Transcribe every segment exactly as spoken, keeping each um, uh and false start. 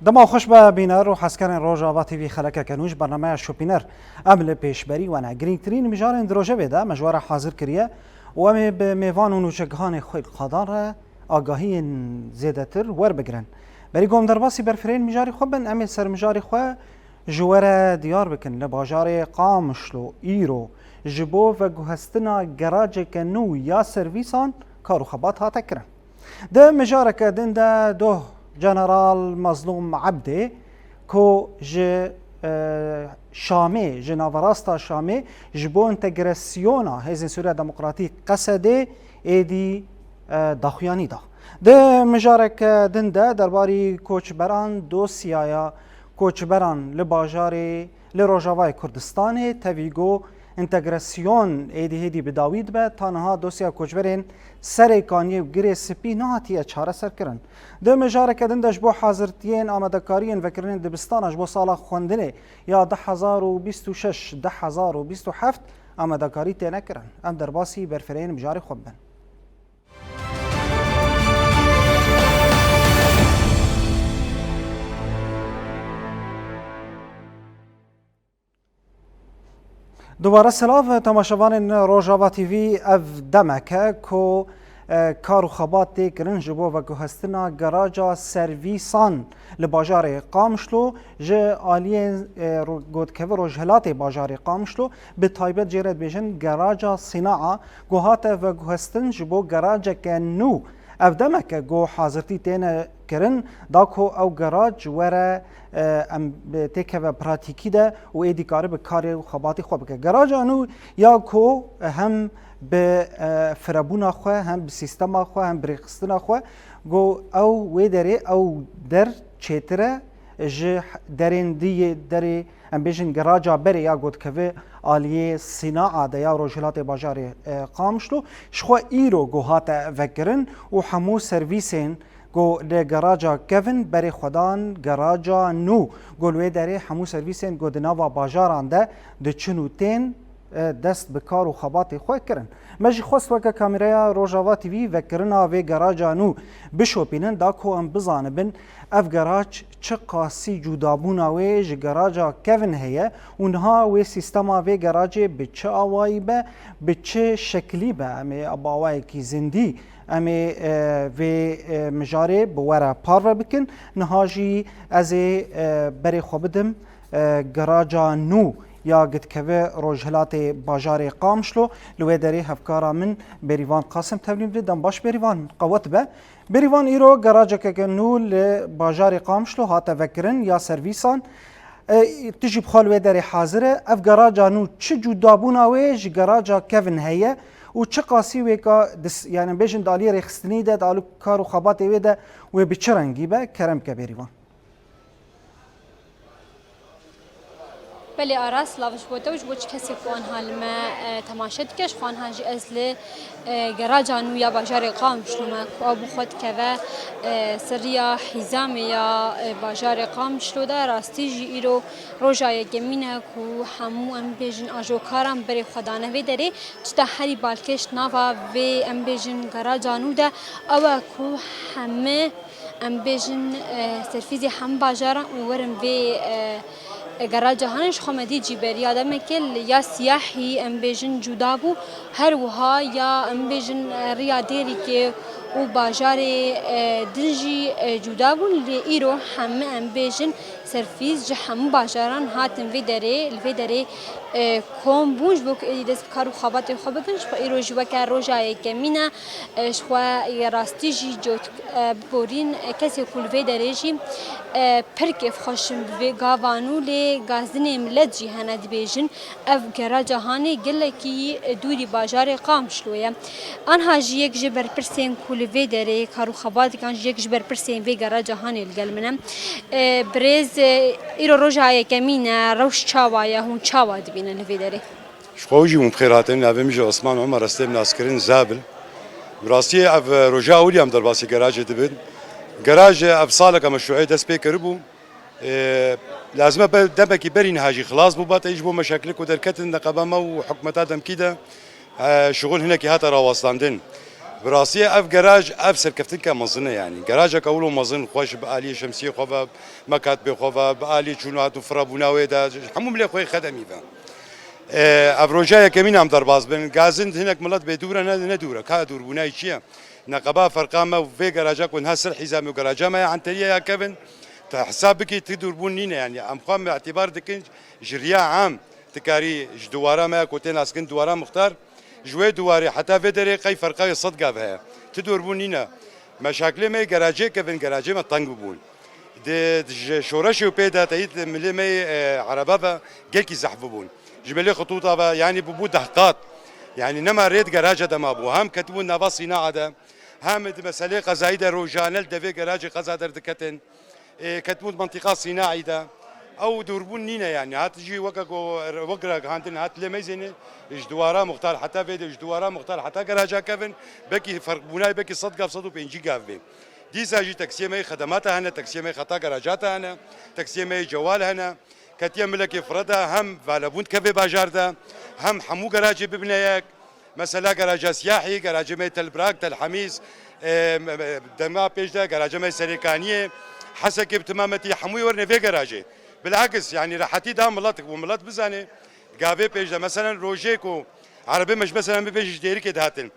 Dema xweş be bîner û hezkerên Rojava T V xelekeke nû ji bernameya Şopîner. Em li pêşberî we ne. Girîngtirîn mijarên di rojevê de me ji we re hazir kiriye û em ê bi mêvan û nûçegihanê xwe li qadan re agahiyên zêdetir werbigirin. Berî ku em derbasî berfirehên mijarê xwe bin, em ê ser mijarê xwe ji we re diyar bikin. Li bajarê Qamişlo îro ji bo veguhestina geraceke nû ya servîsan kar û xebat hate kirin. Di mijareke din de doh General Mazlûm Ebdê ku ji, e, Şamê, ji naverasta Şamê ji bo entegrasyona Hêzên Sûriya Demokratîk, Qesedê, êdî, e, daxuyanî da. Di mijareke din de derbarî koçberan, dosyaya koçberan li bajarê, li Rojavayê Kurdistanê, tevî got, entegrasyon êdî hêdî bi dawî dibe, ta niha dosya koçberên Serê Kaniyê û Girê Spî nehatiye çareserkirin. Di mijareke din de ji bo hazirtiyên amadekariyên vekirinên dibistana ji bo sala xwendinê ya du hezar û bîst û şeş, du hezar û bîst û heft amadekarî têne kirin. Em derbasî berfirehên mijarê xwe bibin. Dubare silav, temaşevanên Rojava T V, ev demek e ku, e, kar û xebat tê kirin ji bo veguhestina garaja servîsan li bajarê Qamişlo ji aliyên, e, ro-, gotkevî rojhilatê bajarê Qamişlo, bi taybet jê re dibêjin garaja Sînaa, ku hate veguhestin ji bo garajeke nû. Ev demek e ku hazirtî têne kirin, da ku ew garaj were, e, em, têkeve pratîkî de û êdî karibe karê û xebatê xwe bike. Garaja nû ya ku hem bi, e, firebûna xwe, hem bi sîstema xwe, hem bi rêxistina xwe, ku ew wê derê ew der çêtir e ji derên diyê derê, em bêjin garaja berê ya gotkevî aliyê Sînaa de ya rojhilatê bajarê, e, Qamişlo, ji xwe îro ku hate vekirin û hemû servîsên ku li garaja kevin berê xwe dan garaja nû, ku li wê derê hemû servîsên ku di nava bajaran de diçin û tên, e, dest bi kar û xebatê xwe kirin. Me jî xwest weke kameraya Rojava T V vekirina vê garaja nû bişopînin, da ku em bizanibin ev garac çi qasî cudabûna wê ji garaca kevin heye û niha wê sîstema vê garacê bi çi awayî be, bi çi şekilî be, em ê bi awayekî zindî em ê, e, vê, e, mijarê bi we re parve bikin. Niha jî ez ê, e, berê xwe bidim, e, garaja nû ya gitkeve rojhilatê bajarê Qamişlo. Li wê derê hevkara min Bêrîvan Qasim tevlî min dide. Dem baş Bêrîvan, qewet be. Bêrîvan, îro garajekeke nû li bajarê Qamişlo hate vekirin ya servîsan. E, tu jî bi xwe li wê derê hazir e. Ev garaja nû çi cudabûna wê ji garaja kevin heye û çi qasî wê ka dis-, yani bêjin di aliyê rêxistinî de, di alî kar û xebatê wê de wê bi çi rengî be? Kerem ke Bêrîvan. Belê Aras, silav ji bo te û ji bo çi kesê ku anha li me, e, temaşe dike, ji xwe anha jî ez li, e, garaja nû ya bajarê Qamişlo me, ku ew bi xwe dikeve, e, ser riya hîzamê ya, e, bajarê Qamişlo de. Rastî jî îro roja yekemîn e ku hemû, em bêjin, ajokaran berê xwe dane vê derê. Tişta herî balkêş nava vê, em bêjin, garaja nû de ew e ku hemî, em bêjin, e, serfîzê hemî bajaran û werin vê, e, e, garaja hane. Ji xwe me dî jî beriya demekê li ya siyahî, em bêjin, cuda bû. Her wiha ya, em bêjin, e, riya Dêrikê û bajarê, e, din jî, e, cuda bûn. Lê îro hemî, em bêjin, serfîz ji hemû bajaran hatin vê derê, li vê derê, e, kom bûn, ji bo ku êdî dest bi kar û xebatê xwe bikin. Ji xwe îro jî weke roja yekemîn e, e, ji xwe rastî jî cot, e, biborîn, e, kesê ku li vê derê jî, e, pir kêfxweş in bi vê gavan û lê gazinê milet jî hene dibêjin, ev geraca hanê gelekî, e, dûrî bajarê Qamişlo ye. Anha jî yek ji berpirsên ku li vê derê kar û xebatikan jî yek ji berpirsên vê geraca hanê li gel min e. E, birêz, e, îro roja yekemîn e, rewş çawa ye, hûn çawa dibînin li vê derê? Ji xwe jî hûn bi xêr hatin. Navê min jî Osman Omer, ez têm naskirin Zabil. Bi rastiyê ev roja ewil ya em derbasî gerajê dibin. Geraj ev saleke meşrûê dest pê kiribû. Ê, lazim e be-, demekî berî niha jî xilas bûba, te ji bo meşakilê ku derketin neqeba me û hikûmeta demkî de, e, şixul hinekî hate rawestandin. Bi rastî ev garaj, ev serkeftinke mezin e yanî. Garajeke wilo mezin, xweş, bi aliyê şemsiyê xwe ve, mekatibê xwe ve, bi aliyê çûn û hat û firabûna wê de, hemû milê xwe yê xedemî ve. E, ev roja yekemîn em derbas bin. Gazin hinek milet bê dûr e, ne, ne dûr e. Ka dûrbûnayî çi ye? Neqeba ferqa me û vê garaja ku niha sir hîza me û garaja me ya Enteriyê ya kevin, te hesab bikî, ti dûrbûn nîne yanî. Em xwe me îtîbar dikin ji riya am. Ti karî ji diwara me ya ku tê naskin diwara muxtar, ji wê diwarê heta vê derê qey ferqa wê sed gav heye. Ti dûrbûn nîne. Meşaklê me yê garajê kevin, garajê me teng bibûn. Di, di ji şoreşê û pê de teyît milê me yê, e, erebe ve gelkî zehf bibûn. Ji melê xitûta ve, yanî bûbû deh qat. Yanî nema rê di garaja de mabû. Hem ketibûn nava sînaa de, hem di meselê qezayî de rojane li devê garajê qeza derdiketin. E, ketibûn di mentiqa sînaî de. Ew dûrbûn nîne yanî. Hat jî weke ku wek ragihandin hat lê meyzêne ji diwara muxtar heta vê de, ji diwara muxtar heta garaja kevin, belkî ferqbûnayê belkî sed gav, sed û pêncî gav bê. Dîsa jî taksiyê me yê xedemata hene, taksiyê me yê xeta garajata hene, taksiyê me yê cewal hene. Ketiye milekê fire de hem valebûn dikeve bajar de, hem hemû garajê bibine yek. Mesela garaja Siyahî, garajê me yê Tel Birak, Tel Hemîs, e, me, me, dema pêş de garaja me yê Serêkaniyê, Hesekê bi timametî hemû yê werine vê garajê. Bilakis, yanî rehetî da milet, ku milet bizane, gavê pêş de, meselen rojê ku erebê me ji, meselen bibêje ji Dêrikê dihatin.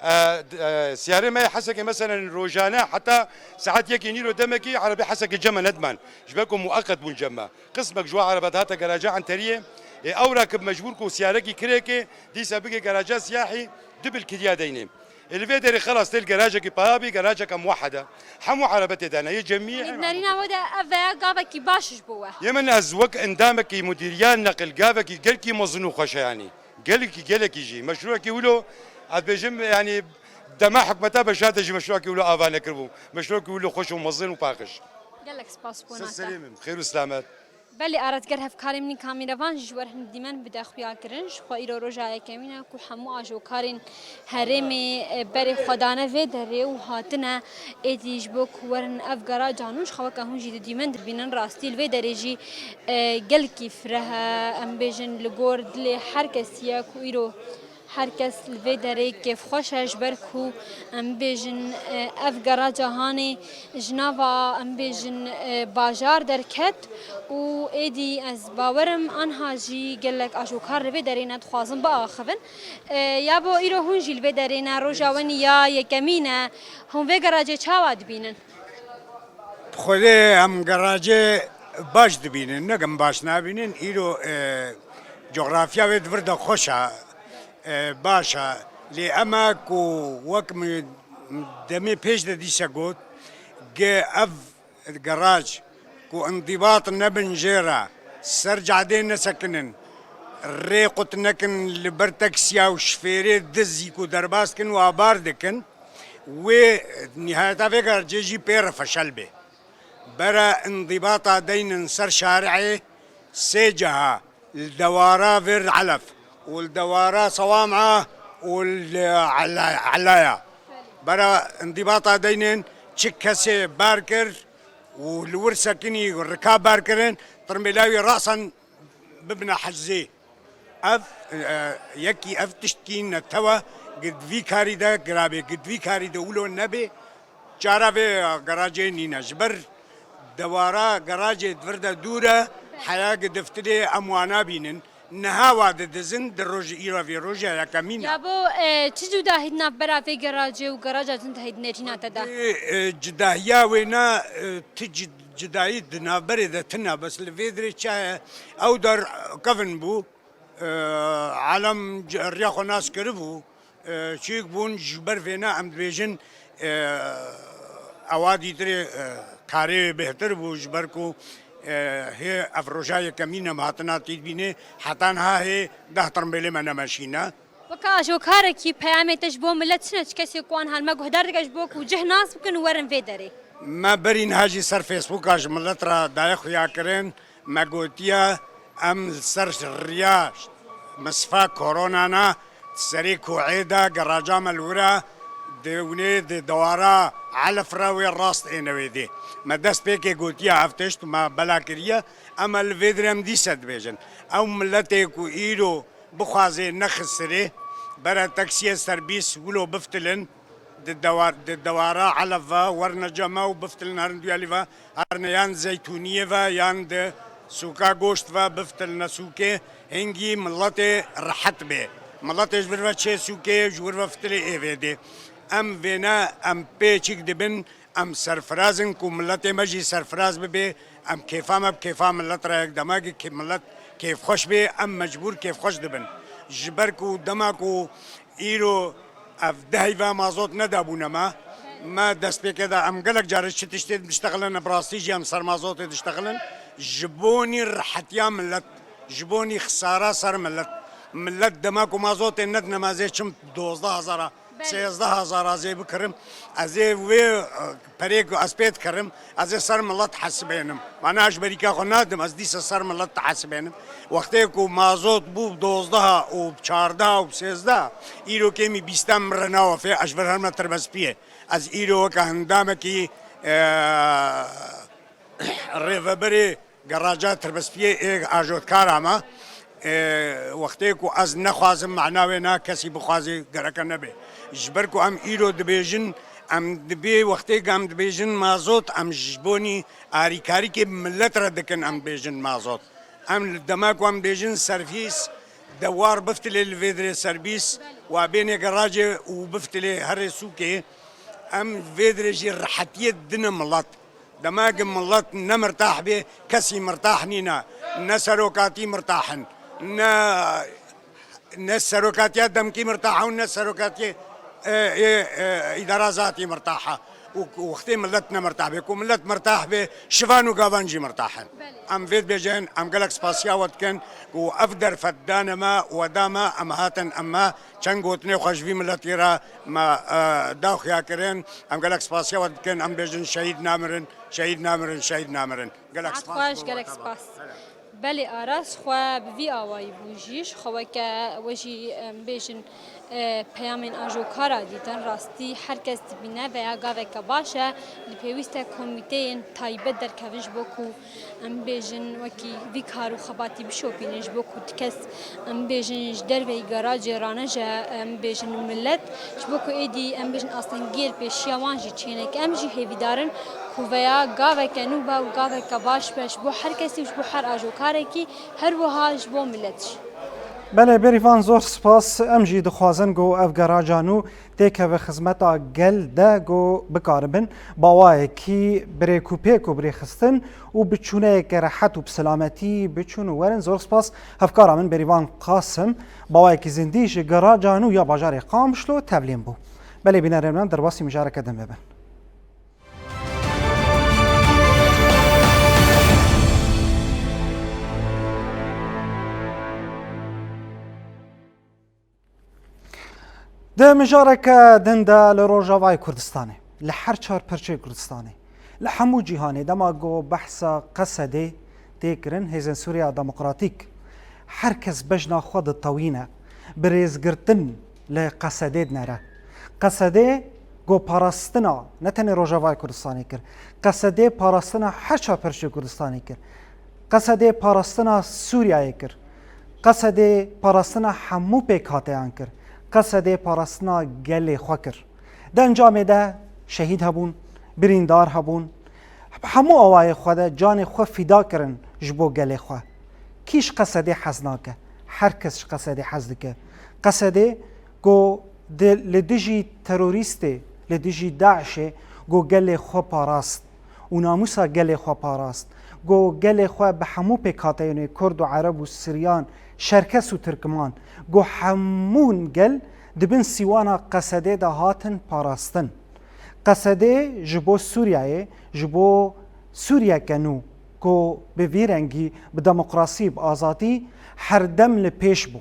E, d-, e, siyarê me yê Hesekê, meselen rojane heta saet yekê nîro demekî erebê Hesekê cem me nediman. Ji ber ku mueqet bûn cem me. Qismek ji wan erebe dihate garaja Enteriyê. Ê, ew ra ki mecbûr ku siyarekî kirêkê, dîsa bigê garaja Siyahî, du bil kiriya deynê. Ê, li vê derê xelas tê li garajekî paya bî, garajeke muwehede. Hemû erebe tê de ne, yê cemî. Yanî di nerîna we de ev veya gavekî baş ji bo we? Yê min ez wek endamekî mudîriya neqil gavekî gelkî mezin û xweş e yanî. Gelekî, gelekî jî. Meşrûekî wilo, ez dibêjim, yanî dema hikûmeta Beşar de jî meşrûekî wilo ava nekiribû. Meşrûekî wilo xweş û mezin û paqij. Gelek spas bo. Ser nata. Serê min, xêr û silamet. Belê, Arat, ger hevkarê min ê kamîrevan jî ji we re hin dîmen bide xuyakirin. Ji xwe îro roja yekemîn e ku hemû ajokarên herêmê, e, berê xwe dane vê derê û hatine êdî ji bo ku werin ev garaja nû ji xwe weke hûn jî didîmen dibînin. Rastî li vê derê jî, e, gelkî fireh e, em bêjin li gor dilê her kesî ye ku îro her kes li vê derê kêfxweş e, ji ber ku em bêjin, e, ev garaja hanê ji nava, em bêjin, e, bajar derket û êdî ez bawerim anha jî gelek ajokar li vê derê ne dixwazin biaxivin. E, ya bo îro hûn jî li vê derê ne, roja we nî ya yekemîn e, hûn vê garajê çawa dibînin? Bi Xwedê em garajê baş dibînin, ne em baş nabînin. Îro, e, cografya wê di vir de xweş e, e, baş e. Lê em e ku wek min demê pêş de dîse got, ge ev garaj ku îndîbat nebin jê re, ser cadê nesekinin, rê qut nekin li ber taksiya û şifêrê dizî ku derbas kin û abar dikin, wê nihayeta vê garajê jî pê re feşel bê. Bere îndîbata deynin ser şari'ê sê ceha, li dewara vêr Elef û li dewara Sewam'a û li Ela-, Elaya. Bere îndîbata deynin çi kesê ber kir û li wir sekinî rika ber kirin, tirmêla wî rasan bibine hecizê. Ev, e, yekî ev tiştkî netewe, gi di vî karî de girabê, gi di vî karî de wilo nebê, çara vê garajê nîne. Ji ber dewara garajê di vir de dûr e, heya gi diftirê em wana bînin. Niha wa didizin, di roj îro vê roja yekemîn e. Ya bo, e, çi cudahî di navbera vê garajê û garaja din de heye di nêrîna te de? Ê, e, cudahiya wê ne, e, ti ci-, cudahî di navberê de tune, bes li vê dirê çaye ew dar kevin bû. E, alem c-, riya xwe nas kiribû. E, çîk bûn, ji ber vêne em dibêjin, e, ewa dîtirê, e, karê wê bêhtir bû, ji ber ku, e, hê ev roja yekemîn em hatina tîdbînê, heta niha hê deh tirmbêlê me nemeşîne. Weke ajokarekî peyamê te ji bo milet çi ne, çi kesê ku an hal me guhdar dike ji bo ku cih nas bikin û werin vê derê? Me berî niha jî ser Facebooka ji milet re daye xuya kirin. Me gotiye, em li ser riya misifa koronana, di serê koê de geraca me li wir e, di winê di dewara Elif re wê rast êne wê dê. Me dest pêkê gotiye ev tişt, me bela kiriye, em li vê dirê em dîse dibêjin. Ew miletê ku îro bixwaze nexisirê, bere taksiyê serbîs wilo biftilin, Di dewar, di dewara Elef ve werine cem me û biftilin herin duyalî ve, herine yan Zeytûniyê ve yan di sûka goşt ve biftilne sûkê, hingî miletê rehet bê. Miletê ji vir ve çê sûkê, ji wir ve fitilê êvê dê. Em vêne, em pê çîk dibin, em serfiraz in ku miletê me jî serfiraz bibe, em kêfa me bi kêfa milet re yek dema ki kê-, milet kêfxweş bê, em mecbûr kêfxweş dibin. Ji ber ku dema ku îro ev dehî ve mazot nedabûne me, me destpêkê de em gelek caran çi tiştê diştexilin, bi rastî jî em ser mazotê diştexilin, ji bonî rehetiya milet, ji bonî xisara ser milet. Milet dema ku mazotê nedine me, ez ê çim dozdeh hezara, Belê. sêzdeh hezara ez ê bikirim. Ez ê wê, e, perê ku ez pê dikirim, ez ê ser milet hesibênim. Mana ez ji berîka xwe nadim, ez dîsa ser milet dihesibênim. Wextê ku mazot bû bi dozdeh û bi çardeh û bi sêzdeh, îro kêmî bîstan min re nawefê, ez ji vir herime Tirbespiyê. Ez îro weke hindamekî, e, rêveberê geraja Tirbespiyê ê ajotkara me, e, wextê ku ez nexwazim, mana wê na kesî bixwazê gereke nebe. Ji ber ku em îro dibêjin, em dibê wextê ku em dibêjin mazot, em ji bonî arîkarîkê milet re dikin, em dibêjin mazot. Em li dema ku em dibêjin servîs, dewar biftilê li vê dirê servîs, wa bênê gerajê û biftilê herê sûkê, em vê dirê jî rehetiyê didine milet. Dema ku milet ne mirtah bê, kesî mirtah nîne. Ne serokatî mirtah in, ne, ne serokatiya demkî mirtah e û ne serokatiyê, e, e, e, îdara zatî mirtah e. Û ku wextê milet ne mirtah bê, ku milet mirtah bê, şivan û gavan jî mirtah in. Belê. Em vê dibêjin, em gelek spasiya we dikin ku ev derfet dane me, we da me, em hatin, em me çend gotinê xwe ji vî miletî re me, e, daxuya kirin. Em gelek spasiya we dikin, em bêjin şehîd namirin, şehîd namirin, şehîd namirin. Gelek Saet spas xweş, bo gelek we, spas. Belê. Belê, Aras xwe bi vî awayî bû jî, ji xwe weke we jî, em bêjin, e, peyamên ajokara dîtin. Rastî her kes dibîne veya gaveke baş e, li pêwîst e komîteyên taybet derkevin ji bo ku, em bêjin, wekî vî kar û xebatî bişopînin, ji bo ku ti kes, em bêjin, ji derveyî garajê ranije, em bêjin, milet, ji bo ku êdî, em bêjin, astengiyê li pêşiya wan jî çêneke. Em jî hêvîdar in ku veya gaveke nû be û gaveke baş be ji bo her kesî û ji bo her ajokarekî, her wiha ji bo milet jî. Belê, Bêrîvan, zor spas. Em jî dixwazin ku ev garaja nû têkeve xizmeta gel de ku bikaribin bi awayekî bi rêk û pêk û bi rêxistin û bi çûneyeke rehet û bi selametî biçûn û werin. Zor spas. Hevkara min Bêrîvan Qasim bi awayekî zindî ji garaja nû ya bajarê Qamişlo tevlîn bû. Belê, bînerên min, derbasî mijareke din bibin. Di mijareke din de li Rojavayê Kurdistanê, li her çar perçeyê Kurdistanê, li hemû cîhanê dema ku behsa Qesedê tê kirin, Hêzên Sûriya Demokratîk her kes bejna xwe ditewîne, bi rêzgirtin li Qesedê dinere. Qesedê ku parastina ne tenê Rojavayê Kurdistanê kir, Qesedê parastina her çar perçeyê Kurdistanê kir. Qesedê parastina Sûriyeyê kir. Qesedê parastina hemû pêkhateyan kir. Qesedê parastina gelê xwe kir. Di encamê de şehîd hebûn, birîndar hebûn. Bi hemû awayê xwe de canê xwe fîda kirin ji bo gelê xwe. Kî ji Qesedê hez nake? Her kes ji Qesedê hez dike. Qesedê ku di, li dijî terorîstê, li dijî DAIŞê ku gelê xwe parast û namûsa gelê xwe parast, ku gelê xwe bi hemû pêkhateyên wê, Kurd û Ereb û Siryan, Şerkes û Tirkman, ku hemûn gel di bin sîwana Qesedê de hatin parastin. Qesedê ji bo Sûriyeyê, ji bo Sûriyeke nû ku bi vî rengî, bi demokrasî, bi azadî her dem li pêş bû.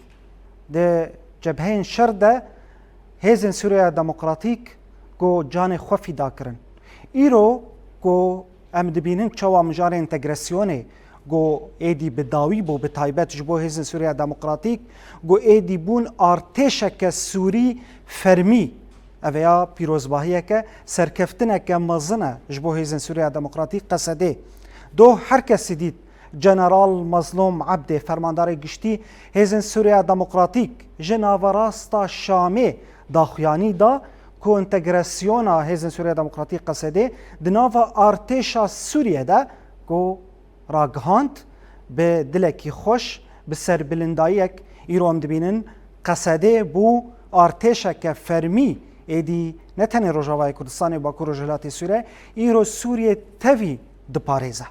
Di cebheyên şer de Hêzên Sûriya Demokratîk ku canê xwe fîda kirin. Îro ku em dibînin çawa mijarê entegrasyonê ku êdî bi dawî bû, bi taybet ji bo Hêzên Sûriya Demokratîk, ku êdî bûn artêşeke Sûrî fermî. Ev ya pîrozbahiyeke, serkeftineke mezin e ji bo Hêzên Sûriya Demokratîk Qesedê. Doh her kesî dît, General Mazlûm Ebdê, fermandarê giştî Hêzên Sûriya Demokratîk, ji naverasta Şamê daxuyanî da kontegrasyona Hêzên Sûriya Demokratîk, Qesedê, di nava artêşa Sûriyê de ku ragihand, bi dilekî xweş, bi serbilindayiyek îro em dibînin, Qesedê bû artêşeke fermî, êdî ne tenê Rojavayê Kurdistanê, Bakur Rojhilatê Sûriyê, îro Sûriyê tevî diparêze.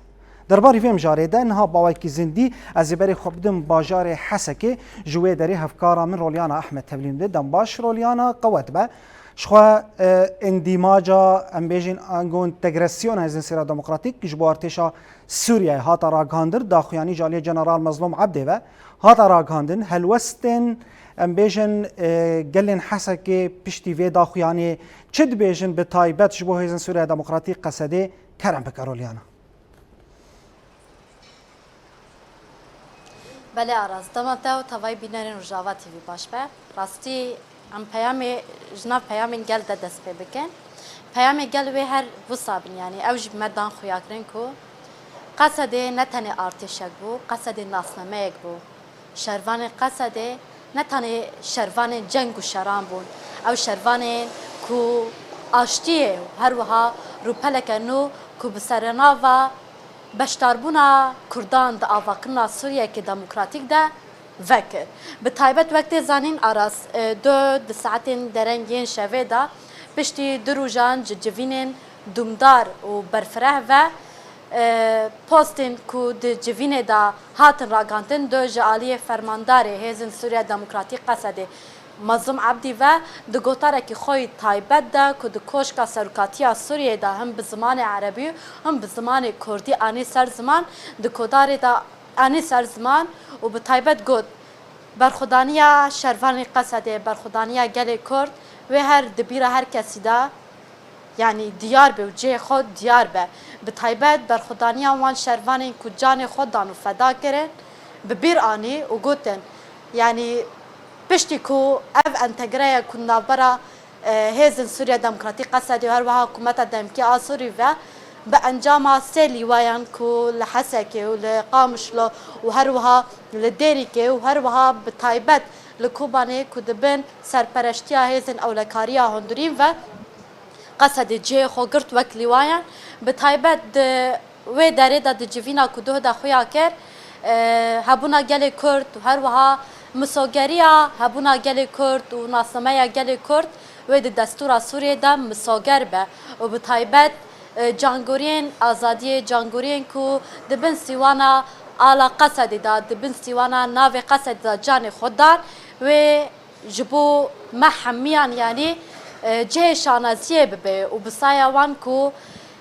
Derbarî vê mijarê de niha bi awayekî zindî ez ê berê xwe bidim bajarê Hesekê, ji wê derê hevkara min Rolyana Ehmed tevlî min de. Dem baş Rolyana, qewet be. Jixwe, e, îndîmaca, em bêjin, ango entegrasyona Hêzên Sûriya Demokratîk ji bo artêşa Sûriyeyê hate ragihandir, daxuyanî ji aliyê General Mezlûm Ebdê ve hate ragihandin. Helwestên, em bêjin, e, gelên Hesekê piştî vê daxuyaniyê çi dibêjin, bi taybet ji bo Hêzên Sûriya Demokratîk, Qesedê? Kerem bike, Rolyana. Belê Aras, dema te û tevayî bînerên Rojava T V baş be. Rastî em peyamê, ji nav peyamên gel de dest pê bikin. Peyamê gel wê her wisa bin, yanî ew jî bi me dan xuyakirin ku Qesedê ne tenê artêşek bû, Qesedê nasnameyek bû. Şervanên Qesedê ne tenê şervanên ceng û şeran bûn. Ew şervanên ku aştiyê û her wiha rûpeleke nû ku bi serenava beşdarbûna Kurdan di avakirina Sûriyeyeke demokratîk de vekir. Bi taybet wek tê zanîn Aras, e, do di saetên dereng yên şevê de piştî du rojan ji civînên dûmdar û berfireh ve, e, postên ku di civînê de hatin ragihandin do ji aliyê fermandarê Hêzên Sûriya Demokratîk Qesedê Mazlûm Ebdî ve di gotarekî xwe yî taybet de ku di Koşka Serokatiya Sûriyeyê de him bi zimanê erebî û him bi zimanê kurdî anî ser ziman, di gotarê de anî ser ziman û bi taybet got, berxwedaniya şervanê Qesedê, berxwedaniya gelê Kurd wê her di bîra her kesî de, yanî diyar be û cihê xwe diyar be. Bi taybet berxwedaniya wan şervanên ku canê xwe dan û feda kirin, bi bîr anî û gotin, yanî piştî ku ev entegreya ku navbera, e, Hêzên Sûriya Demokratîk Qesedê û her wiha Hikûmeta Demkî a Sûrî ve bi encama sê lîwayan ku li Hesekê û li Qamişlo û her wiha li Dêrikê û her wiha bi taybet li Kobanê ku di bin serpereştiya Hêzên Ewlekariya Hundirîn ve Qesedê cihê xwe girt wek lîwayan. Bi taybet di wê derê de di civîna ku duh de xuya kir, e, hebûna gelê Kurd û her wiha misogeriya hebûna gelê Kurd û nasnameya gelê Kurd wê di destûra Sûriyê de misoger be û bi taybet, e, cangoriyên azadiyê, cangoriyên ku di bin sîwana ala Qesedê de, di bin sîwana navê Qesedê de canê xwe dan, wê ji bo me hemiyan, yanî, e, cihê şanaziyê bibe û bi saya wan ku,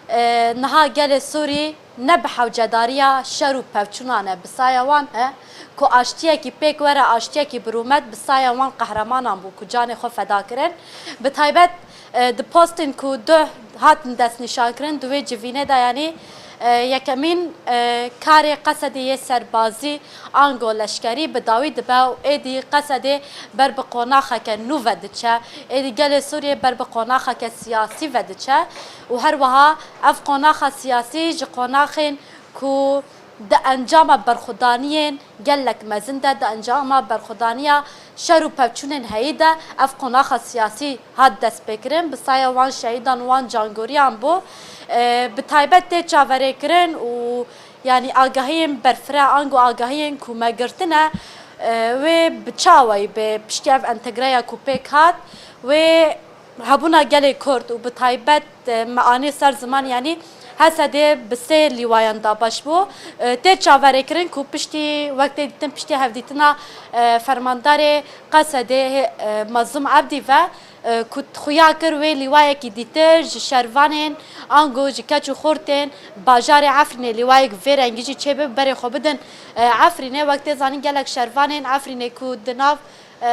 e, niha gelê Sûrî ne bi hewcedariya şer û pevçûnan e, bi saya wan e ku aştiyekî pêk were, aştiyekî bi rûmet, bi saya wan qehremanan bû ku canê xwe feda kirin. Bi taybet, e, di postên ku duh hatin destnîşankirin di wê civînê de, yanî, e, yekemîn, e, karê Qesedê yê serbazî ango leşkerî bi dawî dibe û êdî Qesedê ber bi qonaxeke nû ve diçe. Êdî gelê Sûriyê ber bi qonaxeke siyasî ve diçe û her wiha ev qonaxa siyasî ji qonaxên ku di encama berxwedaniyên gelek mezin de, di encama berxwedaniya şer û pevçûnên heyî de ev qonaxa siyasî hat destpêkirin. Bi saya wan şehîdan, wan cangoriyan bû. E, bi taybet tê çaverêkirin û, yanî, agahiyên berfireh ango agahiyên ku me girtine, e, wê bi çi awayî be piştî ev entegreya ku pêk hat, wê hebûna gelê Kurd û bi taybet, e, me anî ser ziman, yanî Hesedê bi sê lîwayan dabeş bû. E, tê çaverêkirin ku piştî, wek tê dîtin, piştî hevdîtina, e, fermandarê Qesedê, e, Mazlûm Ebdî ve, e, ku xuya kir wê lîwayekî dîtir ji şervanên ango ji keç û xortên bajarê Efrînê lîwayek vê rengî jî çêbe, berê xwe bidin, e, Efrînê. Wek tê zanîn, gelek şervanên Efrînê ku di nav e,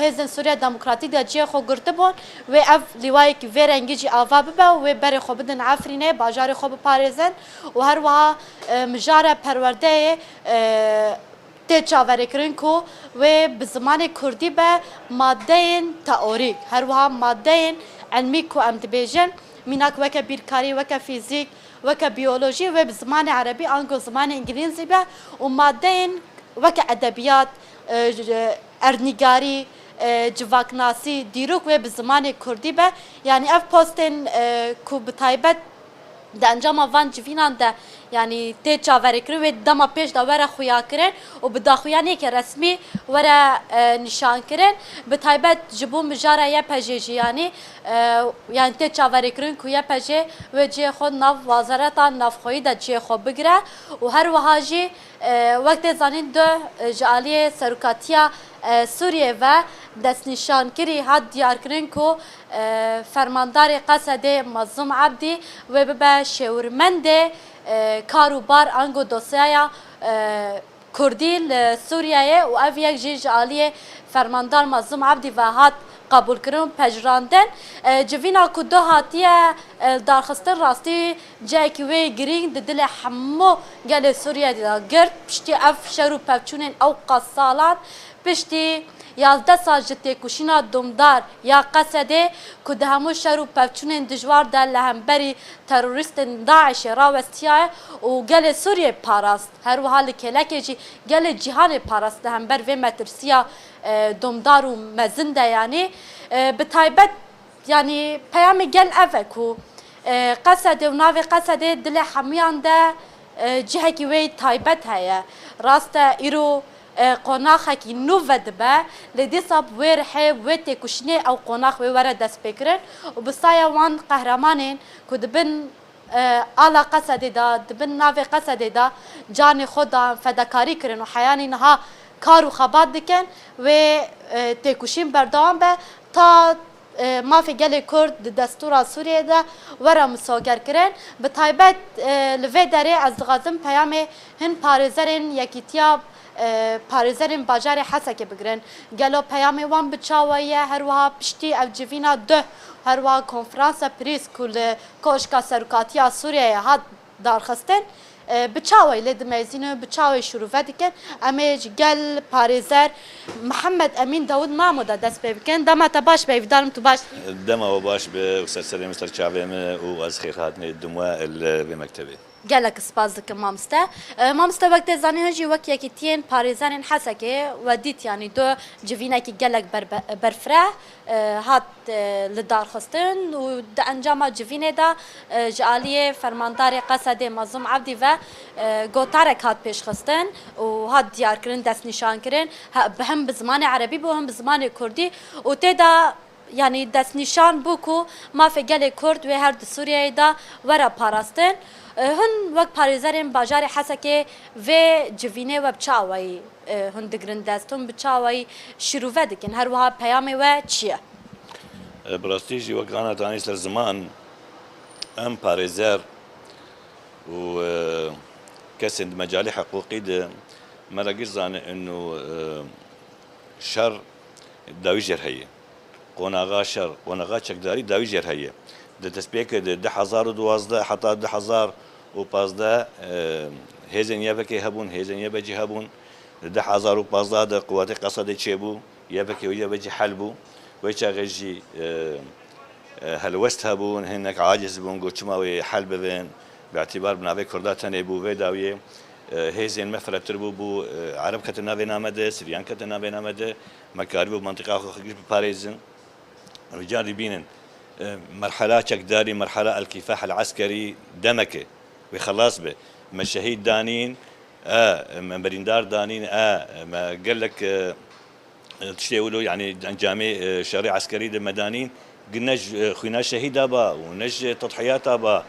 Hêzên Sûriya Demokratîk de cihê xwe girtibûn, wê ev lîwayekî vê rengî jî ava bibe û wê berê xwe bidin Efrînê, bajarê xwe biparêzin û her wiha, e, mijara perwerdeyê, e, tê çaverêkirin ku wê bi zimanê kurdî be madeyên teorîk, her wiha madeyên ilmî ku em dibêjin, mînak weke bîrkarî, weke fîzîk, weke biyolojî, wê bi zimanê erebî ango zimanê îngilîzî be û madeyên weke edebiyat, e, ernîgarî, e, civaknasî, dîrok wê bi zimanê kurdî be. Yanî ev postên, e, ku bi taybet di encama van civînan de, yanî tê çaverêkirin, wê dema pêş de were xuyakirin û bi daxuyaniyeke resmî were, e, nîşankirin. Bi taybet ji bo mijara Y P G jî, yanî, e, yanî tê çaverêkirin ku Y P G wê cihê xwe nav wezareta navxweyî de cihê xwe bigire û her wiha jî, e, wek tê zanîn, duh, e, ji aliyê serokatiya, e, Sûriyê ve destnîşankirî hat diyarkirin ku, e, fermandarê Qesedê Mazlûm Ebdî wê bibe şêwirmendê, e, kar û bar ango dosyaya, e, Kurdî li Sûriyeyê û ev yek jî ji aliyê fermandar Mazlûm Ebdî ve hat qebûlkirin û pejirandin. E, civîna ku duh hatiye, e, darxistin rastî cihekî wê girîng di dilê hemû gelê Sûriyeyê de girt. Piştî ev şer û pevçûnên ew qas salan, piştî yazdeh sal ji têkoşîna domdar ya Qesedê ku di hemû şer û pevçûnên dijwar de li hemberî terorîstên DAIŞê rawestiyaye û gelê Sûriyê parast. Her wiha li kêlekê jî gelê cîhanê parast li hember vê metirsiya, e, domdar û mezin de, yanî, e, bi taybet, yanî peyamê gel ev e ku, e, Qesedê û navê Qesedê dilê hemûyan de, e, cihekî wê taybet heye. Rast e, îro, e, qonaxekî nû vedibe, lê dîsa bi wê rihê, bi wê têkoşînê ew qonax wê were destpêkirin û bi saya wan qehremanên ku di bin, e, ala Qesedê de, di bin navê Qesedê de canê xwe dan, fedakarî kirin û heyanî niha kar û xebat dikin, wê, e, têkoşîn berdewam be ta, e, mafê gelê Kurd di destûra Sûriyê de were misogerkirin. Bi taybet, e, li vê derê ez dixwazim peyamê hin parêzerên Yekîtiya, e, parêzerên bajarê Hesekê bigirin. Gelo peyamê wan bi çawayî ye? Her wiha piştî ev civîna duh, her wiha konferansa prîs ku li Koşka Serokatiya Sûriyeyê hat darxistin, e, bi çawayî lê dimeyzînin û bi çawayî şirove dikin? Em ê ji gel parêzer Mihemed Emîn Dawud Mamo de dest pê bikin. Dema te baş be, hêvîdarim tu baş. Dema we baş be û ser serê min, ser çavê min û ez xêrhatinê didim we li vê mektebê. Gelek spas dikim mamoste. E, mamoste, wek tê zanîn, hûn jî wek yekîtiyên parêzerên Hesekê we dît, yanî duh civînekî gelek berbe-, berfireh, e, hat, e, lidarxistin û di encama civînê de, e, ji aliyê fermandarê Qesedê Mazlûm Ebdî ve, e, gotarek hat pêşxistin û hat diyarkirin, destnîşankirin. He, bi, hem bi zimanê erebî bû, hem bi zimanê kurdî û tê de, yanî, destnîşan bû ku mafê gelê Kurd wê her di Sûriyeyê de were parastin. E, hûn wek parêzerên bajarê Hesekê vê civînê we bi çi awayî, e, hûn digirin dest, hûn bi çi awayî şirove dikin? Her wiha peyamê we çi ye? E, bi rastî jî wek ana tanî ser ziman, em parêzer û, e, kesên di mecalê hiqûqî de me re giş zane û, e, şer dawî jêr heye. Qonaxa şer, qonaxa çekdarî dawî jêr heye. Di destpêkê de du hezar û duwazdeh heta du hezar û pazdeh, e, hêzên Y P G hebûn, hêzên Y P G hebûn. Di du hezar û pazdeh de quwetê Qesedê çêbû, Y P G û Y P G hel bû. Wê çaxê jî, e, e, helwest hebûn, hinek aciz bûn, got çima wê hel bibin. Bi îtîbar bi navê Kurda tenê bû vê dawiyê. E, hêzên me firehtir bû, bû, e, Ereb ketin navê name de, Siryan ketin navê name de. Me karibû mantiqa xwe giş biparêzin. Rica dibînin, e, merhala çekdarî, merhala el-kîfah el-eskerî demeke wê xelas be. Me şehîd danîn, e, me birîndar danîn, e, me gelek, e, tiştê wilo, yanî encamê, e, şerê eskerî de me danîn, ne ji, e, xwîna şehîda ba û ne ji tedhiyata ba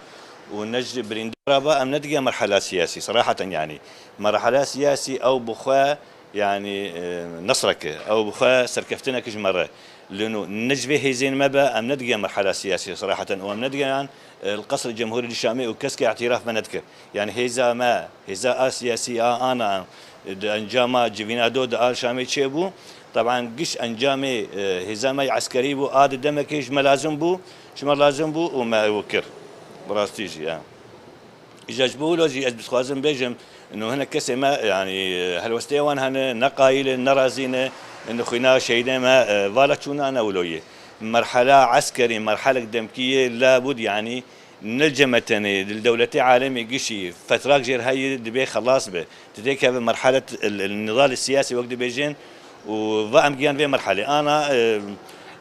û ne ji birîndara ba, em nedigê merhala siyasî, seraheten yanî. Merhala siyasî ew bi xwe, yanî, e, nesrek e. Ew bi xwe serkeftinek e ji me re. Lê no ne ji vê hêzên me be, em nedigê merhala siyasî, seraheten, û em nedigeyan, e, li Qesrê Cemhûrî li Şamê û keske îtîraf me nedikir. Yanî hêza me, hêza a siyasî a ana, e, di encama civîna do di al Şamê çêbû. Teban giş encamê, e, hêza me yê eskerî bû, a di demekê ji me lazim bû, ji me lazim bû û me ew kir. Bi rastî jî, e. Îja ji bo wilo jî ez dixwazim bêjim, ino hinek kesê me, yanî, helwesteyê wan hene, ne qayîl in, ne razî ne, ino xwîna şehîdê me, e, vala çûna ne wilo ye. Merhala eskerî, merhalek demkî ye, labûd, yanî, ne li cem me tenê, li dewletê alemê gişî, fetrak jêr heye, dibê xelas be. Tu têkeve merhalet el, el nidal siyasî wek dibêjin, û va em giyan vê merhelê. Ana, e,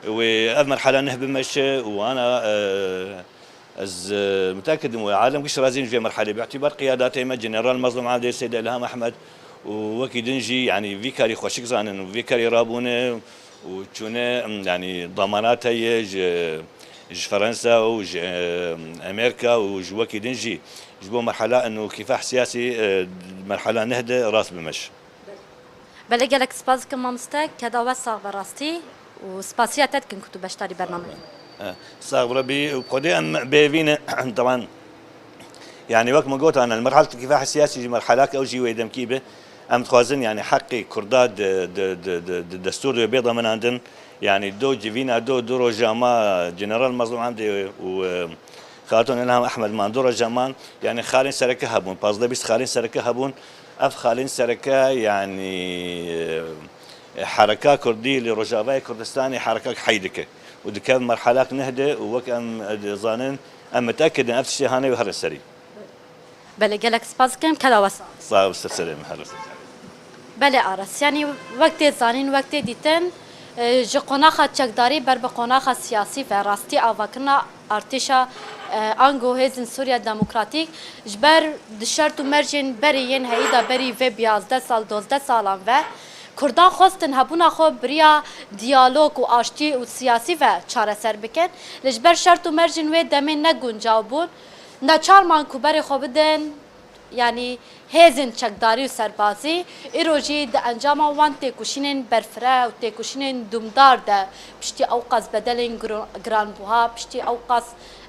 wê ev merhela neh bimeşe û ana, e, ez, e, muteakidim wê alem giş razîn ji vê merhelê. Bi îtîbar qiyadatê me, General Mazlûm Abdê, Seyd Îlham Ehmed û wekî din jî, yanî vî karî xweşik zanin û vê karî rabûne û çûne, em, yanî damanat heye ji, ji Ferensa û ji, e, Amerîka û ji wekî din jî ji bo merhela eno kîfah siyasî, e, merhela neh de rast bimeş. Belê, gelek spas dikim mamoste, keda we sax be rastî û spasiya te dikin ku tu beşdarî bernameyê. Eh, sax bi Rebî û bi Xwedê em bêvî ne, teban, yanî wek min gotan, el merhel kîfah siyasî jî merhelak ew jî wê demkî be. Em dixwazin, yanî heqê Kurda di, di, di, di, di destûr de bê daminandin. Yanî do civîna do du roja ma General Mazlûm Amdê û, e, Xatûn Îlham Ehmed man du roja man, yanî xalên sereke hebûn, pazdeh bîst xalên sereke hebûn. Ev xalên sereke, yanî, e, hereka Kurdî li Rojavayê Kurdistanê herekak hey dike û dikeve merhelak neh de û wek em, e, dizanin, em mitekidin ev tiştê hane wê herin serî. Belê, gelek spas dikim, keda we sax. Sax û ser serê min, herin. Belê Aras, yanî wek tê zanîn, wek tê dîtin, e, ji qonaxa çekdarî ber bi qonaxa siyasî ve rastî avakirina artêşa, e, ango Hêzên Sûriya Demokratîk ji ber di şert û mercên berê yên heyî de berî vê biyazdeh sal, dozdeh salan ve Kurdan xwestin hebûna xwe bi riya diyalog û aştî û siyasî ve çareser bikin. Lê ji ber şert û mercên wê demê ne guncaw bûn, neçar man ku berê xwe bidin, yanî hêzên çekdarî û serbazî îro jî di encama wan têkoşînên berfireh û têkoşînên dûmdar de piştî ewqas bedelên giro-, giranbuha, piştî ewqas,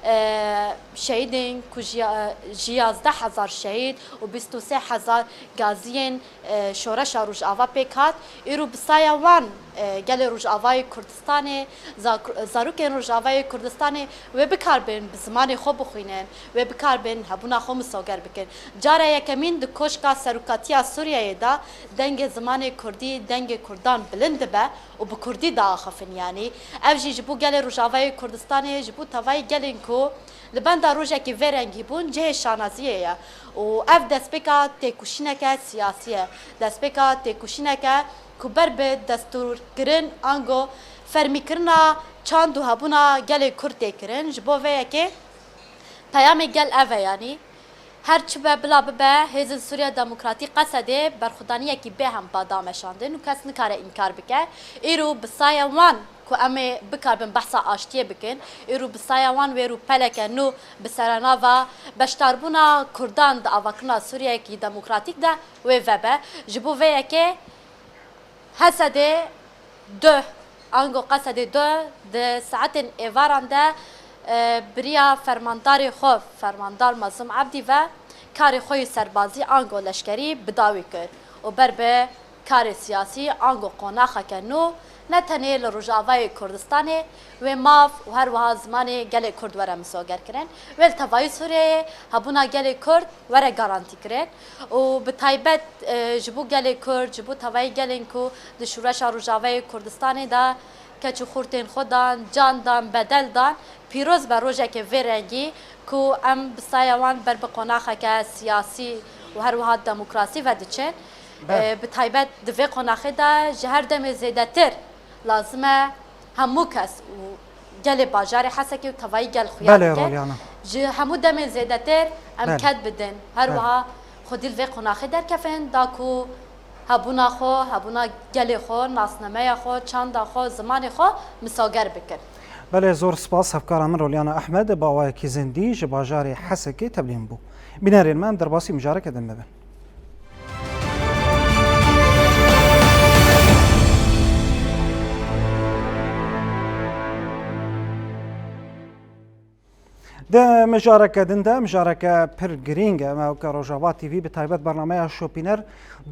e, şehîdên ku ji ya-, ji yazdeh hezar şehîd û bîst û sê hezar gaziyên, e, şoreşa Rojava pêk hat, îro bi saya wan, e, gelê Rojavayê Kurdistanê, zak-, zarokên Rojavayê Kurdistanê wê bikaribin bi zimanê xwe bixwînin, wê bikaribin hebûna xwe misoger bikin. Cara yekemîn di koşka serokatiya Sûriyeyê de dengê zimanê Kurdî, dengê Kurdan bilind dibe û bi Kurdî diaxifin yanî. Ev jî ji bo gelê Rojavayê Kurdistanê, ji bo tevayî gelên ku li benda rojekî vê rengî bûn, cihê şanaziyê ye. Û ev destpêka têkoşîneke siyasî ye. Destpêka têkoşîneke ku ber bi destûrkirin ango fermîkirina çand û hebûna gelê Kurd tê kirin. Ji bo vê yekê peyamê gel ev e, yanî her çi be bila bibe, Hêzên Sûriya Demokratîk, Qesedê berxwedaniyekî bêhem ba dameşandin û kes nikare înkar bike. Îro bi saya wan ku em ê bikaribin behsa aştiyê bikin, îro bi saya wan wê rûpeleke nû bi serenava beşdarbûna Kurdan di avakirina Sûriyeyekî demokratîk de wê vebe. Ji bo vê yekê Hesedê du, ango Qesedê du di saetên êvaran de, e, bi riya fermandarê xwe, fermandar Mazlûm Ebdî ve karê xwe yê serbazî ango leşkerî bi dawî kir û ber bi karê siyasî ango qonaxeke nû ne tenê li Rojavayê Kurdistanê wê maf û her wiha zimanê gelê Kurd were misogerkirin, wê li tevayî Sûriyeyê hebûna gelê Kurd were garantîkirin û bi taybet, e, ji bo gelê Kurd, ji bo tevayî gelên ku di şoreşa Rojavayê Kurdistanê de keç û xurtên xwe dan, can dan, bedel dan, pîroz be rojeke vê rengî ku em bi saya wan ber bi qonaxeke siyasî û her wiha demokrasî ve diçin. Belê. E, bi taybet di vê qonaxê de ji her demê zêdetir lazim e hemû kes û gelê bajarê Hesekê û tevayî gel xuya Belê, bikin. Rolyana. Ji hemû demên zêdetir em Belê. ked bidin. Her Belê. wiha xwedî li vê qonaxê derkevin, da ku hebûna xwe, hebûna gelê xwe, nasnameya xwe, çanda xwe, zimanê xwe misoger bikin. Belê, zor spas hevkara min Rolyana Ehmed, bi awayekî zindî ji bajarê Hesekê tevlî min bû. Bînerên me, em derbasî mijareke din bibin. Di mijareke din de, mijareke pir girîng e. Me weke Rojava T V bi taybet bernameya Şopîner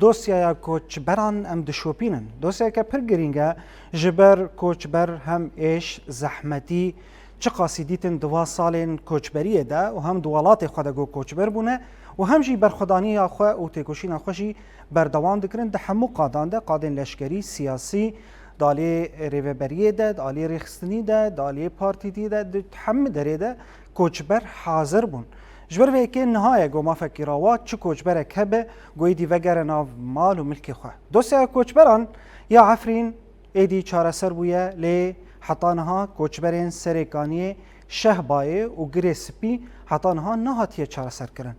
dosyaya koçberan em dişopînin. Dosyayeke pir girîng e, ji ber koçber hem êş, zehmetî, çiqasî dîtin di va salên koçberiyê de û hem di welatê xwe de ku koçber bûne û hem jî berxwedaniya xwe û têkoşîna xwe jî berdewam dikirin di hemû qadan de, qadên leşkerî, siyasî, di alî rêveberiyê de, di alî rêxistinî de, di alî partîtî de, di hemû derê de koçber hazir bûn. Ji ber vê yekê niha ye ku mafekî rawa çi koçberek hebe ku êdî vegere nav mal û milkê xwe. Dosyaya koçberan ya Efrîn êdî çareser bûye, lê heta niha koçberên Serêkaniyê, Şehbayê û Girê Spî heta niha nehatiye çareserkirin.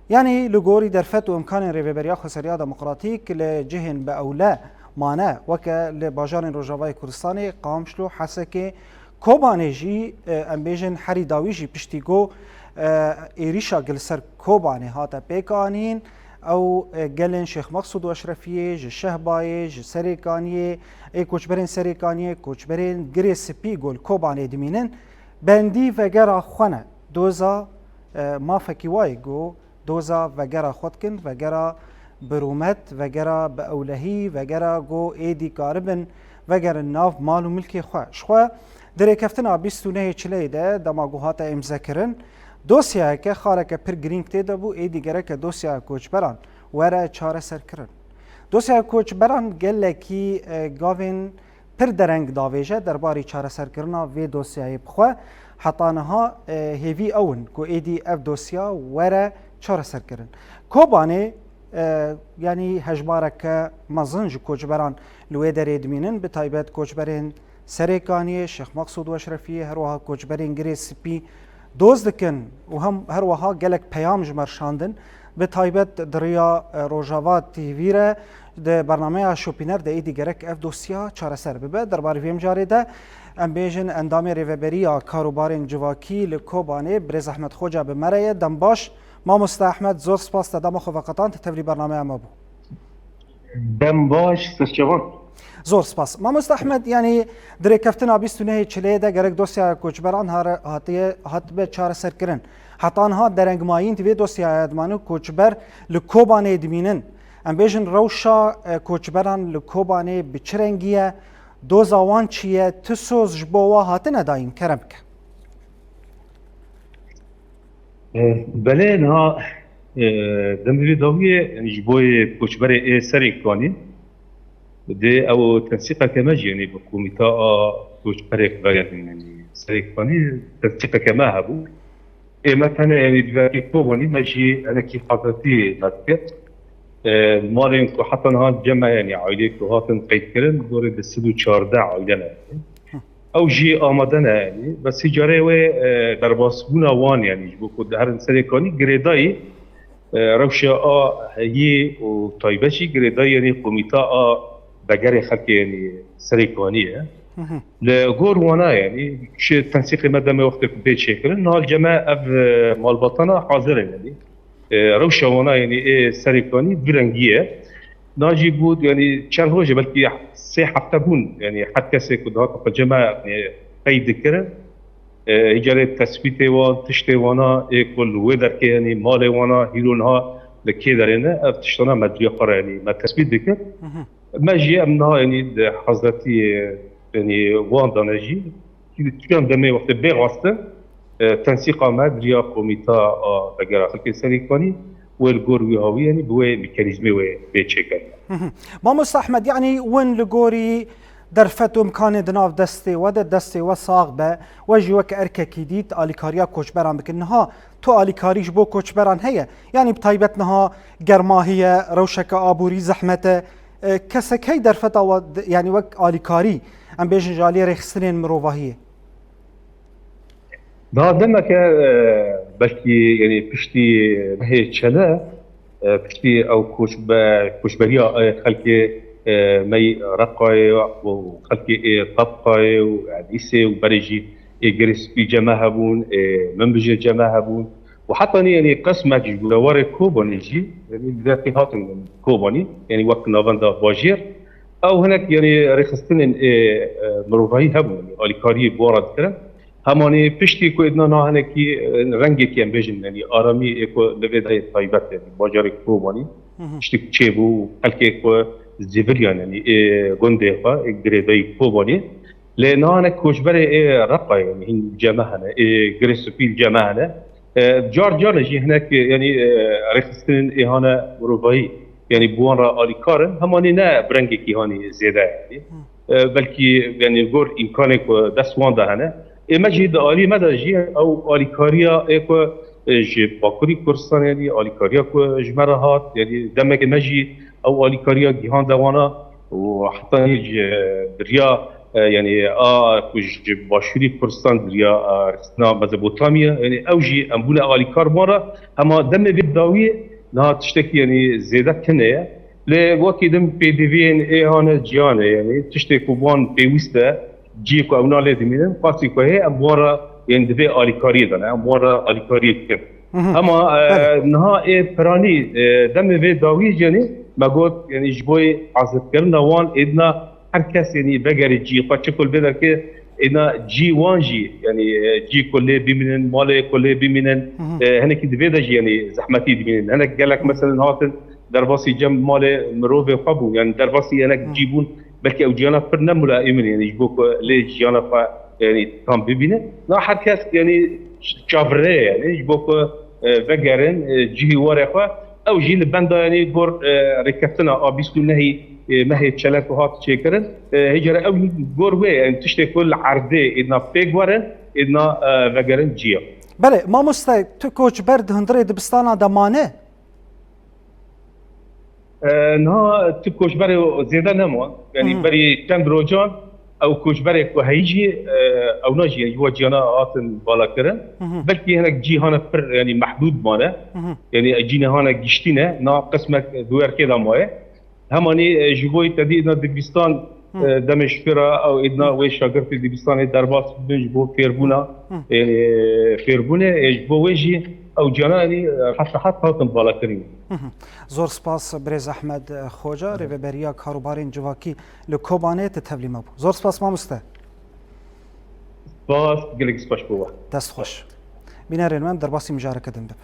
Yanî li gorî derfet û imkanên Rêveberiya Xweseriya Demokratîk li cihên bi ewle mane, weke li bajarên Rojavayê Kurdistanê, Qamişlo, Hesekê, Kobanê jî, e, em bêjin herî dawî jî piştî ku, e, êrîşa ku li ser Kobanê hate pêkanîn, ew, e, gelên Şêx Meqsûd û Eşrefiyê, ji Şehbayê, ji Serêkaniyê, ê koçberên Serêkaniyê, koçberên Girê Spî ku li Kobanê dimînin, bendî vegera xwe ne. Doza, e, mafekî wayê ku doza vegera xwe dikin, vegera bi rûmet, vegera bi ewlehî, vegera ku êdî karibin vegerin nav mal û milkê xwe. Ji xwe di rêkeftina bîst û nehê Çileyê de, dema ku hate îmzekirin, dosyayeke xaleke pir girîng tê de bû, êdî gereke dosyaya koçberan were çareserkirin. Dosyaya koçberan gelekî, e, gavên pir dereng davêje derbarî çareserkirina vê dosyayê. Bi xwe heta niha, e, hêvî ew in ku êdî ev dosya were çareserkirin. Kobanê, e, yanî hejmareke mezin ji koçberan li wê derê dimînin, bi taybet koçberên Serêkaniyê, Şêx Meqsûd û Eşrefiyê, her wiha koçberên Girê Spî doz dikin û hem her wiha gelek peyam ji me re şandin. Bi taybet di riya, e, Rojava T V re di bernameya Şopîner de êdî gerek ev dosya çareser bibe. Derbarê vê mijarê de em bêjin endamê Rêveberiya Karûbarên Civakî li Kobanê, Birêz Ehmed Xoca bi me re ye. Dem baş, Mamoste Ehmed, zor spas te dema xwe veqetand, te tevlî bernameya me bû. Dem baş, serçevan. Zor spas. Mamoste Ehmed, yanî di rêkeftina bîst û nehê Çileyê de gerek dosyaya koçberan hare-, hatiye, hatibe çareserkirin. Heta niha derengmayîn di vê dosyaya dimane, koçber li Kobanê dimînin. Em bêjin rewşa, e, koçberan li Kobanê bi çi rengî ye? Doza wan çi ye? Tu soz ji bo wa hatine dayîn? Kerem bike. E, belê, niha, e, demê vê dawiyê, yanî ji bo yê koçberê ê Serêkanî, dê ew tensîqeke me jî, yanî bi komîta a koçberek vegerin, yanî Serêkanî tensîqeke me hebû. Ê me tenê, yanî di vekî Kobanî me jî hinekî hazirtî me dikir. E, malên ku heta niha cem me, yanî aîleyê ku hatin qeydkirin, gorê di sed û çardeh aîle ne. Ew jî amade ne, yanî. Bes îcarê wê, e, derbasbûna wan, yanî ji bo ku diherin Serêkanî girêdayî, e, rewşa a heyî û taybet jî girêdayî, yanî komîta a vegerê xelkê, yanî Serêkanî ye. Li gor wana, yanî ji tensîqê me demê wextê ku bê çêkirin, niha cem me ev, e, malbatana hazir in, yanî. E, rewşa wana, yanî ê Serêkanî du rengî ye. Na jî bû, yanî çend roj e, belkî sê hefte bûn, yanî her kesê ku dihata xwe cem me, yanî qeyd dikirin. E, îcarê tespîtê wan, tiştê wana, ê ku li wê derkê, yanî malê wana, hîro niha li kê derê ne, ev tiştana me duya xwe re, yanî me tespît dikir. Me jî em niha, yanî di hazretî, yanî wan de ne jî, çiyan demê wextê bê xwestin, e, tensîqa me di riya komîta a vegera xelkê Serêkanî wê li gor wî hawî, yanî bi wê mekanîzmê wê bê çêkirin. Mamoste Ehmed, yanî win li gorî derfet û imkanê di nav destê we de, destê we sax be, we jî weke erkekî dît alîkariya koçberan bikin. Niha tu alîkarî ji bo koçberan heye? Yanî bi taybet niha germa heye, rewşeke aborî zehmet e. E, kesek hey derfeta we, yanî wek alîkarî, em bêjin ji aliyê rêxistinên mirovahiyê? Daha demeke, e, belkî, yanî piştî mehê çele, e, piştî ew koçbe-, koçberiya, e, xelkê, e, me yê Reqayê û xelkê ê Tebqayê û Edîsê û berê jî ê Girê Spî cem me hebûn, ê Minbijê cem me hebûn. Û hetanî, yanî qismek ji gorewarê Kobanî jî, yanî, li derkê hatin Kobanî, yanî wek navenda bajêr. Ew hinek, yanî rêxistinên ê, e, mirovahî hebûn, yanî alîkariyê bi wan re dikirin. Hemanî piştî ku êdna niha hinekî, e, rengekî em bêjin, yanî aramî ê ku li vê derê taybet, yanî bajarê Kobanî, tiştek çêbû û xelkê ku zêviliyan, yanî ê gundê xwe, ê girêdayî Kobanî. Lê niha hinek koçberê ê Reqayê, yanî hîn cem me hene, ê Girê Spî cem me hene. E, car car jî hinek, yanî, e, rêxistinên ê hane mirovahî, yanî bi wan re alîkar in, hemanî ne bi rengekî hanî zêde, yanî. E, belkî, yanî gor îmkanê ku dest wan de hene. Ê me jî di alî me de jî ew alîkariya ê ku e, ji Bakurî Kurdistan, yanî alîkariya ku ji me re hat, yanî demekê me jî ew alîkariya gihande wana û hetanî ji, e, bi riya, e, yanî a ku ji Başûrî Kurdistan bi riya, e, Rêxistina Mezopotamya, yanî ew jî em bûne alîkar wan re, hema demê vê dawiyê niha tiştekî, yanî zêde tune ye. Lê wekî din pêdiviyên ê hane ciyane, yanî tiştê ku wan pêwîst e, cihê ku ewna lê dimînin, qasî ku heye, em wan re, yanî di vê alîkariyê de ne, em wan re alîkariyê dikin. Hema, e, niha ê piranî, e, demê vê dawî, yanî me got, yanî ji bo hazirkirina wan êdina her kes, yanî vegerê cihê xwe, çi ku li vê derkê êdina cihê wan jî, yanî, e, cihê ku lê bimînin, malê ku lê bimînin, e, hinekî di vê de jî, yanî zehmetî dimînin. Hinek gelek, meselen, hatin derbasî cem malê mirovê xwe bûn, yanî derbasî hinek cî bûn, belkî ew ciyana pir ne mulaîm in, yanî ji bo ku lê jiyana xwe, yanî tam bibîne. Na her kes, yanî çavirê ye, yanî ji bo ku, e, vegerin, e, cihê warê xwe. Ew jî li benda, yanî gor, e, rêkeftina a bîst û nehê, e, mehê çelek ku hat çêkirin. E, hêjere ew gor wê, yanî tiştê ku li erdê êdina pêk werin, êdina, e, vegerin ciya. Belê, mamoste, tu koçber di hundirê dibistana de mane? E, niha tu koçberê zêde nema. Yanî berî çend rojan ew koçberê ku heyî jî, e, ewna jî ji we ciyana hatin bala kirin. Belkî hinek cîhana pir, yanî mehdûd mane. Yanî cînehane giştî ne. Na qismek di werkê de maye. Hemanî, e, ji bo te dî êdna dibistan, e, demê şifêra ew êdna wê şagirtê dibistanê derbas bibin ji bo fêrbûna, e, fêrbûnê, e, ji bo wê jî ew cana, yanî, e, rehet rehet hatin balakirin. Zor spas birêz Ehmed Xoca, rêveberiya karûbarên civakî li Kobanê, tu tevlî me bû. Zor spas mamoste. Spas, gelek spas bo we. Dest xweş. Bînerên me, em derbasî mijareke din bibin.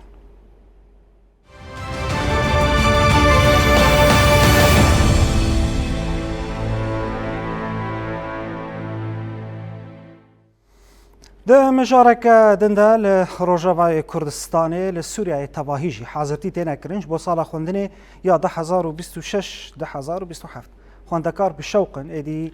Di mijareke din de li Rojavayê Kurdistanê, li Sûriyeyê tevahî jî hazirtî têne kirin ji bo sala xwendinê ya du hezar û bîst û şeş, du hezar û bîst û heft. Xwendekar bi şewq in êdî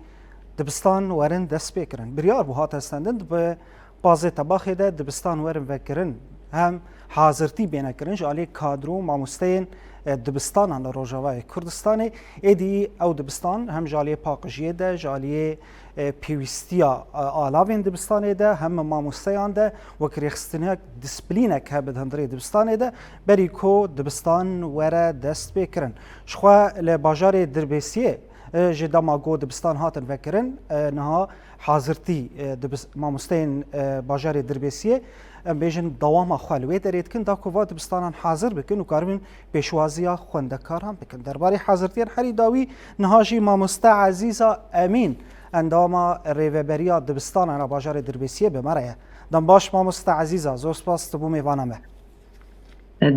dibistan werin dest pê kirin. Biryar bû hate stendin, di bi pazê tebaxê de dibistan werin vekirin. Hem hazirtî bêne kirin ji aliyê kadro û mamosteyên, e, dibistanan li Rojavayê Kurdistanê. Êdî ew dibistan hem ji aliyê paqijiyê de, ji aliyê, e, pêwîstiya, e, alavên dibistanê de, hem mamosteyan de wek rêxistinek, disiplînek hebe di hundirê dibistanê de, berî ku dibistan were dest pê kirin. Jixwe li bajarê Dirbêsiyê, e, ji dema ku dibistan hatin vekirin, e, niha hazirtî, e, dibis-, mamosteyên, e, bajarê Dirbêsiyê, em bêjin, dewama xwe li wê derê dikin, da ku va dibistanan hazir bikin û karibin pêşwaziya xwendekaran bikin. Derbarê hazirtiyên herî dawî niha jî mamoste Ezîza Emîn, endama rêveberiya dibistanan a bajarê Dirbêsiyê, bi me re ye. Dem baş mamoste Ezîza, zor spas tu bû mêvana me.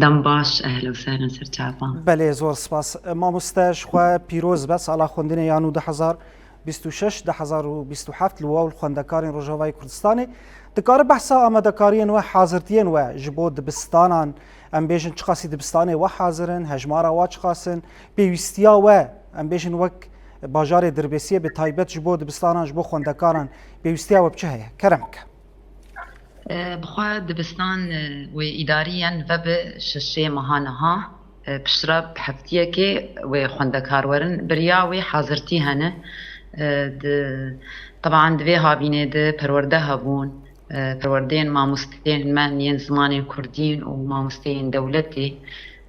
Dem baş, ehlen û sehlen ser çavan. Belê, zor spas. Mamoste, ji xwe pîroz be sala xwendinê ya nû du hezar bîst û şeş, du hezar û bîst û heft li we û li xwendekarên Rojavayê Kurdistanê. Dikare behsa amadekariyên we, hazirtiyên we ji bo dibistanan, em bêjin çiqasî dibistanê we hazir in, hejmara we çiqas in, pêwîstiya we, em bêjin wek bajarê Dirbêsiyê bi taybet ji bo dibistanan, ji bo xwendekaran, pêwîstiya we bi çi heye? Kerem bike. E, bi xwe dibistan, e, wê îdarî yen vebe şeşê meha niha, e, piştre bi heftiyekê wê xwendekar werin. Beriya wê hazirtî hene. E, di, teban di vê havînê de perwerde hebûn, e, perwerdeyên mamosteyên me yên zimanê kurdîn û mamosteyên dewletê.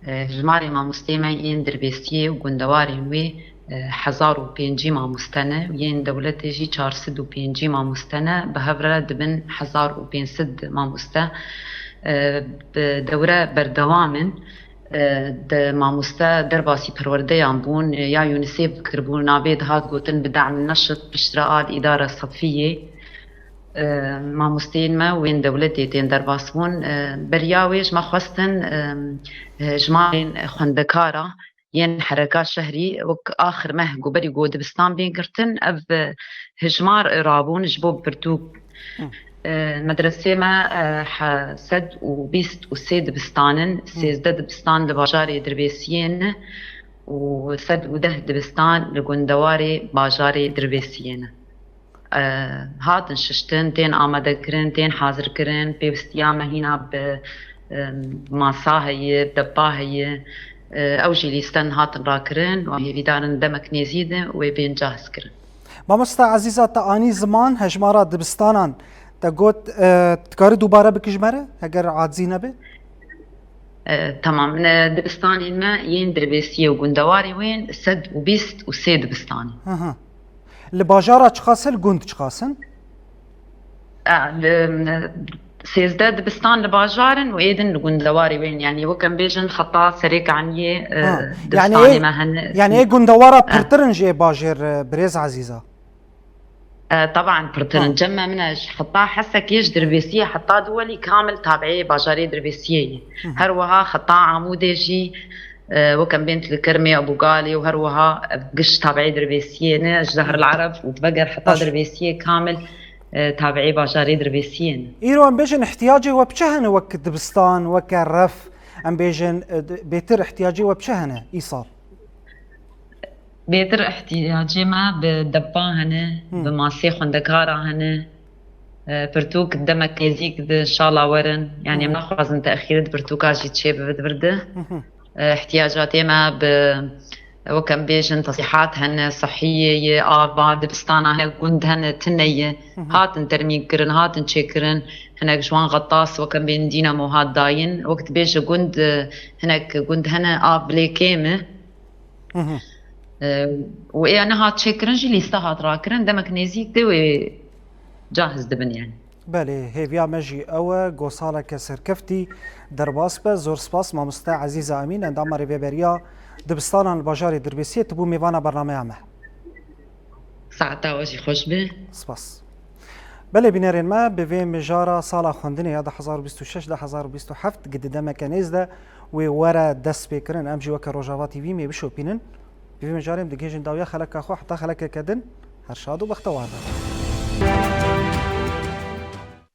E, hejmarê mamosteyê me yên Dirbêsiyê û gundewarên wê, e, hezar û pêncî mamoste ne û yên dewletê jî çar sed û pêncî mamoste ne, bi hev re dibin hezar û pênc sed mamoste. E, bi dewre berdewam in. E, di mamoste derbasî perwerdeyan bûn, e, ya UNICEF kiribûn, navê dihat gotin bi de'm neşit, piştre a li îdara sefiyê. E, mamosteyên me û yên dewletê tên derbas bûn. E, beriya wê ji me xwestin, e, e, hejmarên xwendekara yên hereka şehrî wek axir meh ku berî ku dibistan bên girtin, ev, e, hejmar rabûn ji bo pirtûk. E, medresê me, e, he-, sed û bîst û sê dibistan in, sêzdeh dibistan li bajarê Dirbêsiyê ne û sed û deh dibistan li gundewarê bajarê Dirbêsiyê ne. E, hatin şiştin, tên amadekirin, tên hazirkirin, pêwîstiya me hîna bi e, masa heye, depa heye, e, ew jî lîsten hatin rakirin û hêvîdarin demek nêzî de wê bên cahizkirin. Mamosta Ezîza, te anî ziman hejmara dibistanan, te got, e, dikarî dubare bikî ji me re, heger acizî nebe? E, tamam, ne dibistanên me yên Dirbêsiyê û gundewarê wê yên sed û bîst û sê dibistan in. Hı hı. Li bajara çiqas e, li gund çiqas in? E, li, sêzdeh dibistan li bajar in û ê din li gundewarê wê in. Yanî wek em bêjin xeta Serê Kaniyê, e, Ha, yani dibistanê ê, me hene. Yani ê gundewara E. pirtir in jê bajêr, e, birêz Ezîza? E, teban pirtir in. Ha. Cem me min e ji xeta Hesekê, ji Dirbêsiyê heta Duwelî kamil tabiê bajarê Dirbêsiyê ye. Hı hı. Her wiha xeta Amûdê jî, e, wek em bên li Kermê Ebûgalê û her wiha, e, giş tabiê Dirbêsiyê ne, ji Zehr el Ereb û diveger heta Baş. Dirbêsiyê kamil, e, tabiê bajarê Dirbêsiyê ne. Îro em bêjin ihtiyacê we bi çi hene wek dibistan, weke ref, em bêjin, e, d-, bêtir ihtiyacê we bi çi hene îsal? Bêtir ihtiyacê me bi depa hene, Hı. bi masê xwendekara hene, e, pirtûk demek nêzîk di şala werin. Yani em Hı. naxwazin texîr di pirtûka jî çê bibe di vir de. Hı hı. E, ihtiyacatê me bi, wek em bêjin, tesîhat hene, sihiyê ye, ava, dibistana hene, gund hene, tune ye. Hı hı. Hatin termîn kirin, hatin çêkirin. Hinek ji wan xetas, wek em bên dînamo hat dayîn. Wek dibêje gund, e, hinek gund hene, av bilê kêm e. Hı hı. E, û ê niha çêkirin jî lîste hat rakirin, demek nêzîk de wê cahiz dibin yani. Belê, hêviya me jî ew e, go saleke serkeftî derbas be. Zor spas, mamoste Ezîza Emîn, endama rêveberiya dibistanan li bajarê Dirbêsiyê, tu bû mêvana bernameya me. Saeta we jî xweş be. Spas. Belê bînerên me, bi vê mijara sala xwendinê ya du hezar û bîst û şeş, du hezar û bîst û heft, gi di demeke nêz de wê were destpêkirin. Em jî weke Rojava T V mê bişopînin. Bi vê mijarê em digihêjin dawiya xeleka xwe, heta xelekeke din, her şad û bextewar be.